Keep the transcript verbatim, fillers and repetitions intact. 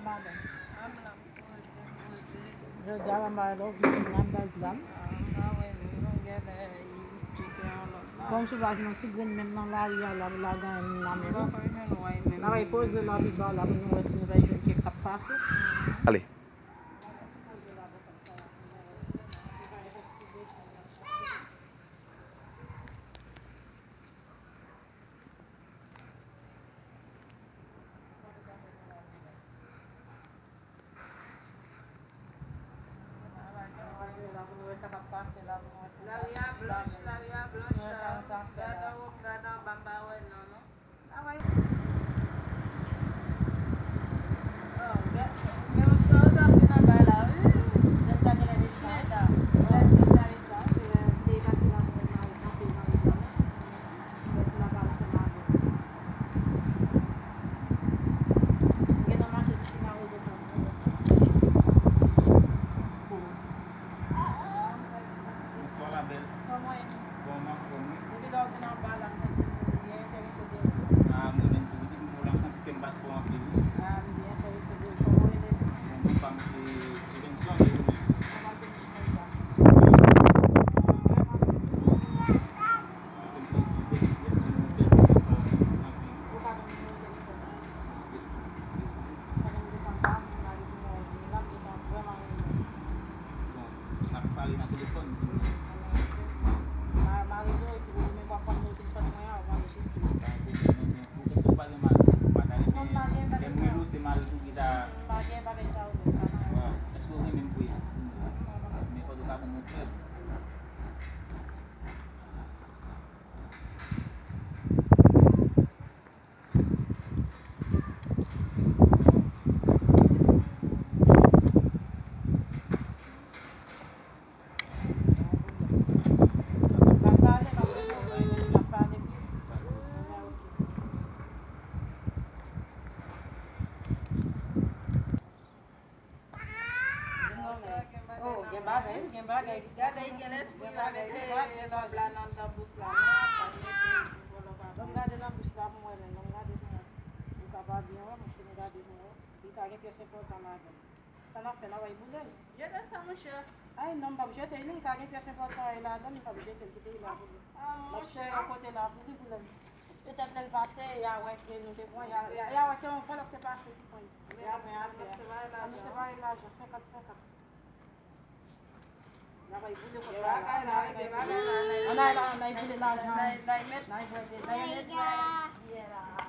Madanm. Jodi a, manman love vin nan baz la. Kòm si w pa gen yon ti grenn menm nan lari a, l ap lagan nan men nou. N a bay poze la pi ba la pou nou wè si nou bay jwenn kèk k ap pase. Ale. Lari a blanch, lari a blanch. Gad anwo m, gad anba m, pa wè non, non. Bonswa, ma bèl. Kòman w ye? Anfòm, wi. Depi lè w vin anba la, m santi m byen enterese de ou. Ah, mwen menm tou, depi m wè w la, m santi kè m bat fò anpil, wi. Ah, m byen enterese de ou. Kòman w rele? Bon, non pa m se Stevenson, e ou menm? Kòman w te chita la? Sa fè m plezi, bèl, bèl, bèl, bèl, sa, anpil. Ou ka ban m nimewo telefòn ou? Mèsi. Sa fè m gentan pa, m pa gen nimewo w la, m gentan vrèman renmen. Bon, n ap pale nan telefòn, di m non. Ma, ma rele w epi ou menm w ap pran nimewo telefòn mwen an, w ap anrejistre. Pa gen pwoblèm, non, men ou, èske w pa gen mari? Ou pa ta renmen lè m rele w, se mari tou ki ta... M pa gen bagay sa yo menm, pa nan... Èske w renmen m vre? Di m non. Men fòk ou ta ban m yon prèv. Oh, gen bagay, wi, gen bagay. Gade, gen lespri, pa mete lòv la nan, nan bous la, non, pa mete. Ban m gade nan bous la pou m wè, men ban m gade pou mwen. Ou ka pa byen wè, men si m gade pou mwen. Si ka gen pyès enpòtan ladan l. Sa n ap fè, n ap bay boule l. Jete sa, monchè. Ay, non, m p ap jete li, li ka gen pyès enpòtan ladan l, m p ap jete l, kite l la pou li. M ap chèche yon kote la pou li, boule l. Petèt lè l pase, y a wè ke nou te pran, y a, y a, y a wè se yon vòlè k te pase ki pran l. Y a pran, y a pran. Ann nou separe lajan, senkant senkant. N a bay boule kòb la. Ann al la, ann al boule lajan. N a bay boule, n a bay boule.